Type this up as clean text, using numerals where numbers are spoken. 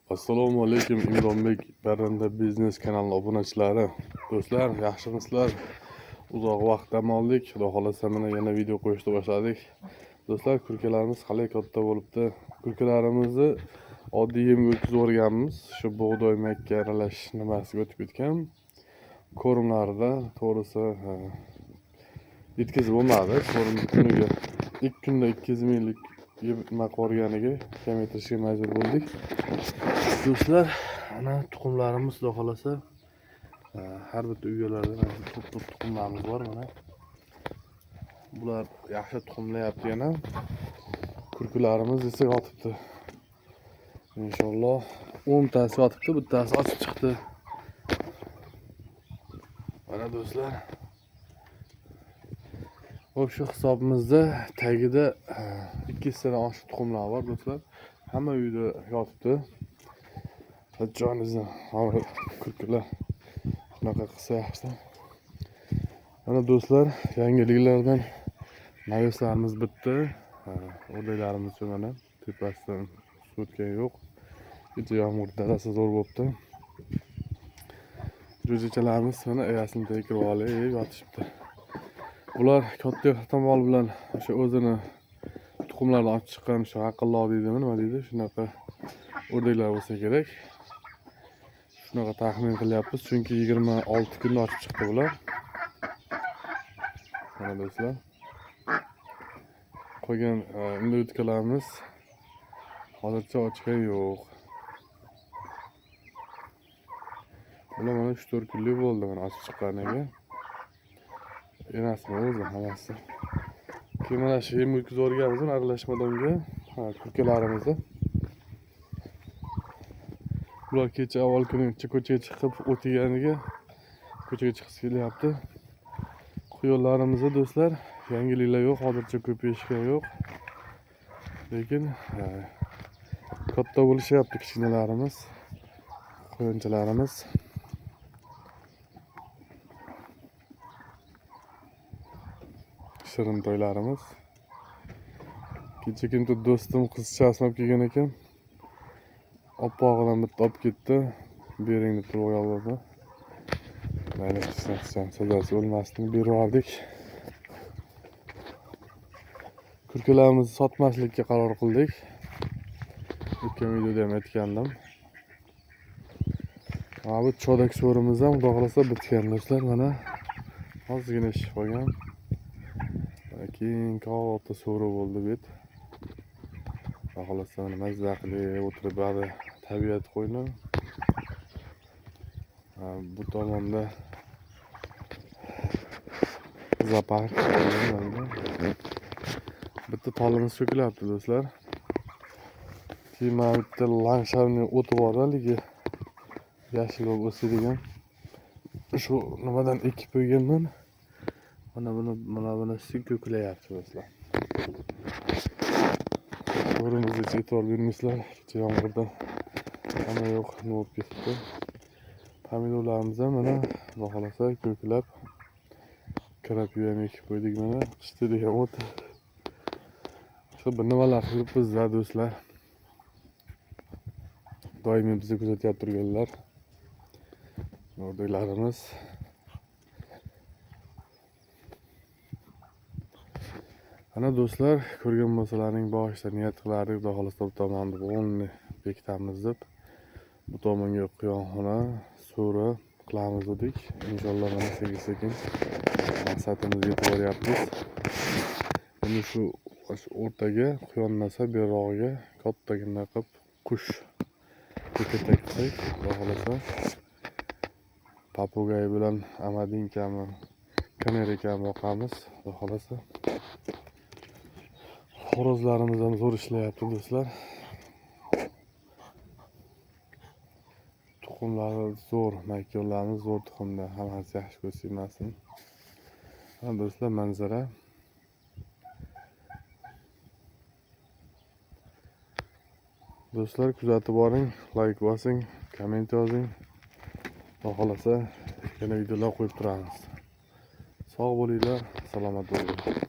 Assalomu alaykum Imronbek Parranda biznes kanali obunachilari. Do'stlar, yaxshimisizlar? Uzoq vaqt dam oldik. Xudo xolasa mana yana video qo'yishni boshladik. Do'stlar, kurkalarimiz qalay katta bo'libdi. Kurkalarimizni oddiy yemga o'tkazib yuborganmiz. Shu bug'doy makka aralash nimasiga o'tib ketgan. Ko'rimlarida to'g'risi yetkazib bo'lmadi. Ko'rim kuniga 2 kunda 200 minglik nima qilib kamaytirishga majbur bo'ldik. Do'stlar, ana tuxumlarimiz xudo xolasa har bitta uyalarda mana shu to'p-to'p tuxumlarimiz bor mana. Bular yaxshi tuxumlayapti yana. Kurkularimiz esa yotibdi. Inshaalloh 10 tasi yotibdi, bittasi ochib chiqdi. Mana do'stlar. Xo'p, shu hisobimizda tagida 200 tadan oshiq tuxumlar bor do'stlar. Hamma uyda yotibdi. Joningizni hozir kurkalar shunaqa qilsa yaxshi. Mana do'stlar, yangiliklardan naveslarimiz bitdi. O'rdaklarimiz mana tepasidan suv o'tgan yo'q. Kecha yomg'ir darasi zo'r bo'libdi. Jo'jachalarimiz mana egasini tagiga kirib olib yotishibdi. Bular katta ehtimol bilan o'sha o'zini tuxumlardan ochib chiqqan o'sha aqlloq deydimi, nima deydi, shunaqa o'rdaklar bo'lsa kerak. Shunaqa taxmin qilyapmiz, chunki 26 kunda ochib chiqdi bular. Mana do'stlar. Qolgan indoitkalarimiz hozircha ochgan yo'q. Bular mana 3-4 kunlik bo'ldi mana ochib chiqqaniga. Enasini o'zi hammasi. Keyin mana shu yem o'tkazib yuborganmiz aralashmadonga, kurkalarimizni. Bular kecha avval kuni ko'chaga chiqib o't yeganiga ko'chaga chiqisi kelyapti. Quyonlarimizda do'stlar yangiliklar yo'q, hozircha ko'payishgan yo'q. Lekin katta bo'lishyapti kichkinalarimiz, quyonchalarimiz. Shirin toylarimiz. Kecha kimdir do'stim qizchasini olib kelgan ekan. Oppog'idan bitta olib ketdi. Bering deb turib yolvordi. Mayli, sazasi o'lmasdan berib yubordik. Kurkalarimizni sotmaslikka qaror qildik. O'tgan videoda ham aytgandim. Mana bu chodak so'rimiz ham xudo xolasa bitgan do'stlar. Mana ozgina ish qolgan. Keyin katta so'ri bo'ldi bu. Xudo xolasa mana mazza qilib o'tirib bari tabiat qo'yni. Bu tomonda zoopark. Bitta tolimiz so'kilyapti do'stlar. Keyin mana bitta landshaftning o'ti bor haligi yashil bo'lib o'sadigan. Shu nimadan ekib qo'yganman. Mana buni, mana bunisi ko'klayapti do'stlar. So'rimizga e'tibor bermaysizlar. Kecha yomg'irdan hamma yo'q nima bo'lib ketibdi. Pomidorlarimiz ham mana xudo xolasa ko'klab, karapiya ham ekib qo'ydik mana. Qishda degan o't. Shu bir nimalar qilibmiz-da do'stlar. Doimiy bizni kuzatib turganlar. O'rdaklarimiz. Ana do'stlar, ko'rgan bo'lsalaring boshida niyat qilardik, xudo xolasa bu tomonni o'rnini bekitamiz deb. Bu tomonga quyonxona, so'ri qilamiz dedik. Inshaalloh mana sekin-sekin maqsadimizga yetib boryapmiz. Endi shu o'rtaga quyonnasa berog'iga kattagina qilib qush ko'katak qilsak, xudo xolasa papugay bilan amadinkami, kamerikami boqamiz, xudo xolasa. Xo'rozlarimiz ham zo'r ishlayapti do'stlar. Tuxumlari zo'r, makkalarimiz zo'r tuxumda, hammasi yaxshi ko'z tegmasin. Ha do'stlar, manzara. Do'stlar, kuzatib boring, like bosing, komment yozing. Xudo xolasa yana videolar qo'yib turamiz. Sog' bo'linglar, salomat bo'linglar.